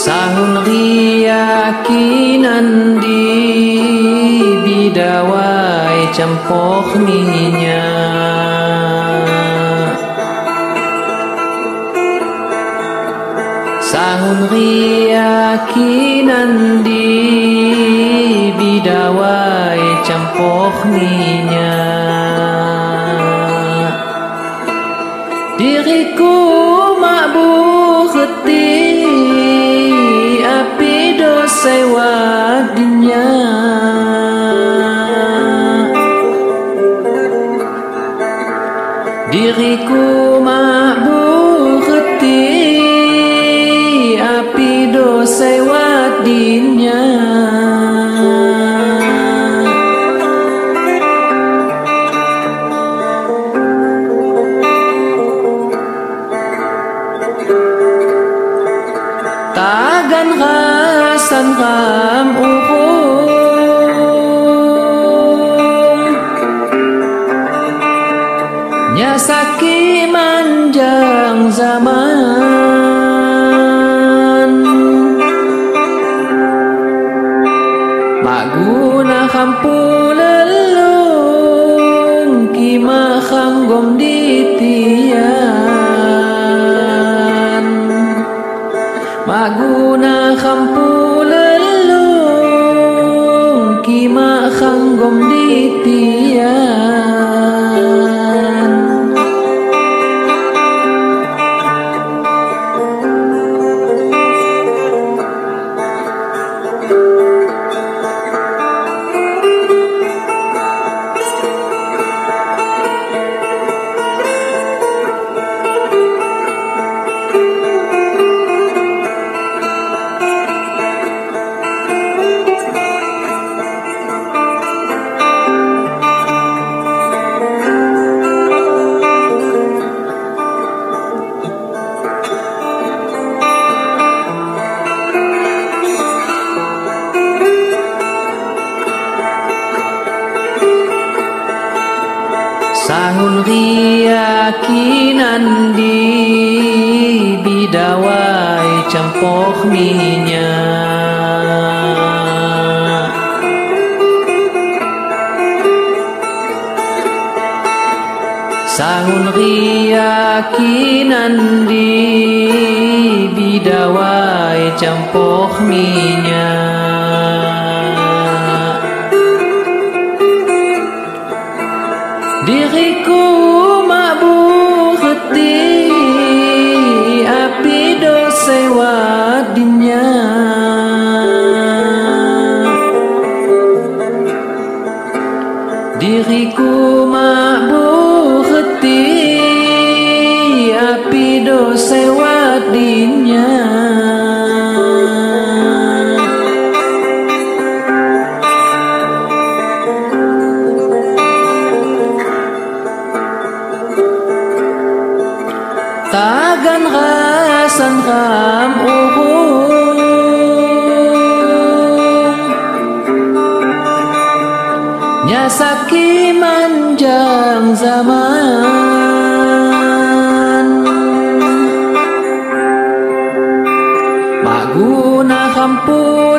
Sahun riyakinan di bidawai campoh minyak. Sahun riyakinan di bidawai campoh minyak. Diriku makbuh heti api dosai wadinya. Diriku makbuh heti api dosai wadinya. Tagan rasan ram urung nyasaki manjang zaman. Mak guna khampu lelung kima khanggom ditian. Mak guna khampu lelung kima khanggom ditian. Sangun riakinan di bidawai campoh minyak. Sangun riakinan di bidawai campoh minyak. Diriku mak bukti api dosa wadinya. Diriku mak bukti api dosa wadinya. Tagan rasan ram urung nyasaki manjang zaman. Mak guna ram pulang.